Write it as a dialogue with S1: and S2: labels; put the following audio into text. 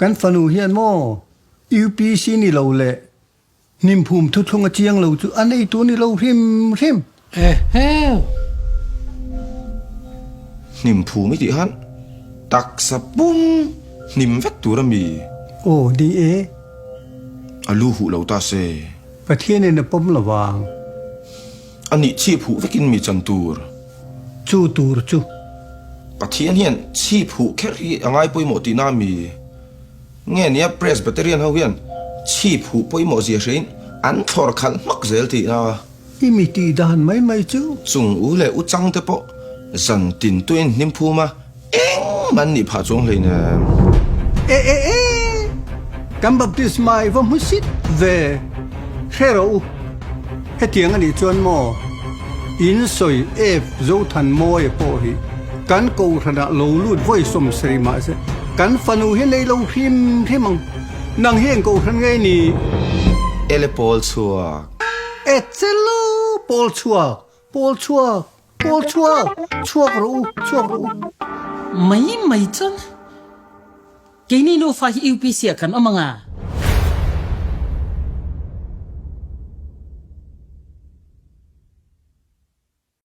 S1: Kan fanu hian maw UPC ni lo le Hnimphum thuthlung a chiang lo cu a neitu ni lo hrimhrim.
S2: Ehe.
S3: Hnimphum i ti han taksa pum hnim vek tur a mi.
S1: Aw ni e.
S3: A lu huh lo ta se.
S1: Pathian in a pom lovang.
S3: Anih chip huh vekin mi chan tur.
S1: Cu tur cu.
S3: Pathian hian chip huh kher hi a ngai pawimawh tihna mi. Nge nia Presbyterian ho hian chhip huh pawimawh zia hrein an thlawr khalh hmak zel tih a.
S1: I mi tih dan mai mai chu.
S3: Chung u leh u chang te pawh zan tin tuin hnim phum a, engmah an nih phah chuang hleinem.
S1: E e e! Kan baptisma i va hmu sit ve. Hre rawh u. Hetiang a nih chuan maw in sawi Ef Zothanmawia pawh hi kan kohhranah lo lut vawi 70 mahse kan fanu hi nei lo hrim hrim ang. Nang hi eng kohhran nge ni?
S3: Ele pawl chhuak.
S1: E chelo pawl chhuak, pawl chhuak, pawl chhuak, chhuak rawh u, chhuak rawh u.
S2: Mai mai chuan keini nufa hi UPC ah kan awm ang a.